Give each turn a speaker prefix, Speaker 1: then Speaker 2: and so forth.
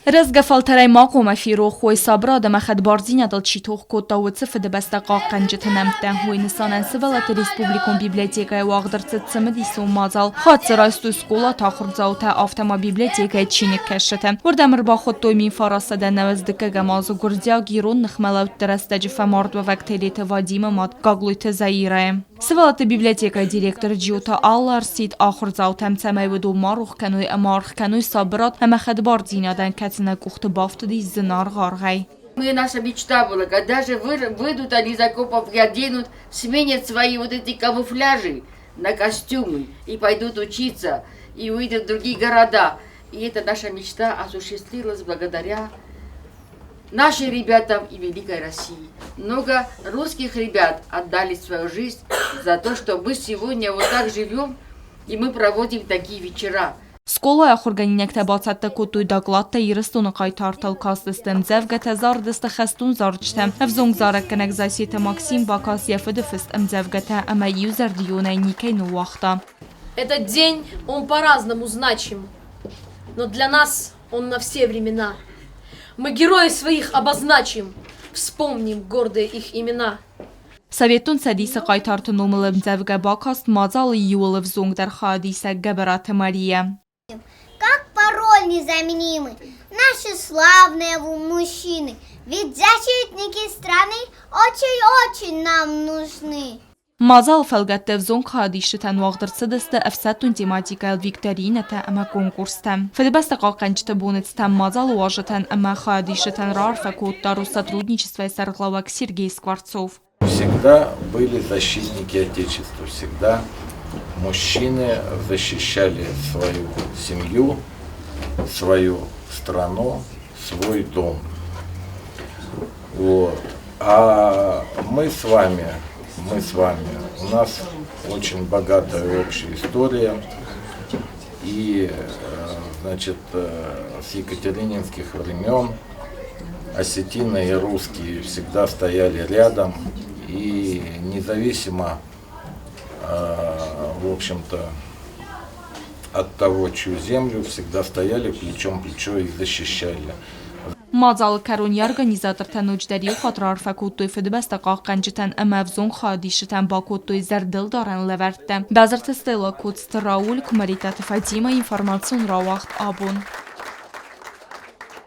Speaker 1: Рӕзгӕ фӕлтӕрӕй ма хъуамӕ ферох уой, сабырад ӕмӕ хӕдбардзинадыл чи тох кодта, уыцы Фыдыбӕстӕ хъахъхъӕнджыты нӕмттӕ. Уый нысанӕн сывӕллӕтты республикон библиотекӕйы уагъд ӕрцыд цымыдисон мадзал. Хатт дзы райстой скъолаты ахуырдзаутӕ, афтӕ ма библиотекӕйы чиныгкӕсджытӕ. Уырдӕм ӕрбахуыдтой 1990 дыккӕгӕм азы гуырдзиаг-ирон ныхмӕлӕудты рӕстӕджы фӕмардуӕвӕг Тедеты Вадимы мад Гаглойты Заирӕйы. Сывӕллӕтты библиотекӕйы директор Джиоты Алла ӕрсидт ахуырдзаутӕм, цӕмӕй уыдон ма рох кӕной ӕмӕ аргъ кӕной сабырад ӕмӕ хӕдбардзинадӕн, кӕцы нӕ къухты бафтыди зынаргъ аргъӕй.
Speaker 2: Мы, наша мечта была, когда же выйдут они из окопов и оденут, сменят свои вот эти камуфляжи на костюмы и пойдут учиться, и уйдут в другие города. И эта наша мечта осуществилась благодаря нашим ребятам и Великой России. Много русских ребят отдали свою жизнь за то, что мы сегодня вот так живем, и мы проводим такие вечера.
Speaker 1: Скъолайы ахуыргӕнинӕгтӕ бацӕттӕ кодтой докладтӕ Ирыстоны хъайтартыл, кастысты ӕмдзӕвгӕтӕ, зарыдысты хӕстон зарджытӕ. Ӕвзонг зарӕггӕнӕг Зассеты Максим бакаст йӕ фыды фыст ӕмдзӕвгӕтӕ ӕмӕ иузӕрдионӕй никӕй ныууагъта.
Speaker 3: Этот день, он по-разному значим, но для нас он на все времена. Мы героев своих обозначим, вспомним гордые их имена.
Speaker 1: Советон Цӕдисы хъайтарты номыл ӕмдзӕвгӕ бакаст мадзалы иууыл ӕвзонгдӕр хайадисӕг Гӕбӕраты Мария.
Speaker 4: Как пароль незаменимый, наши славные мужчины, ведь защитники страны очень-очень нам нужны.
Speaker 1: Мадзалы фӕлгӕтты ӕвзонг хайадисджытӕн уагъд ӕрцыдысты ӕфсӕддон тематикӕйыл викторинӕтӕ ӕмӕ конкурстӕ. Фыдыбӕстӕ хъахъхъӕнджыты боны цытӕн мадзалы уазджытӕн ӕмӕ хайадисджытӕн раарфӕ кодта Россотрудничествойы сӕргълӕууӕг Сергей Скворцов.
Speaker 5: Всегда были защитники Отечества, всегда мужчины защищали свою семью, свою страну, свой дом. Вот. А мы с вами, мы с вами, у нас очень богатая общая история. И, значит, с екатерининских времен осетины и русские всегда стояли рядом. И независимо, в общем-то, от того, чью землю, всегда стояли плечом к плечу и защищали.
Speaker 1: Мадзалы кӕрон йӕ организатортӕ ноджыдӕр иу хатт раарфӕ кодтой Фыдыбӕстӕ хъахъхъӕнджытӕн ӕмӕ ӕвзонг хайадисджытӕн бакодтой зӕрдылдарӕн лӕвӕрттӕ. Базырты Стелла Коцты Рауль, Куымӕридтаты Фатимӕ, информацион рауагъд абон.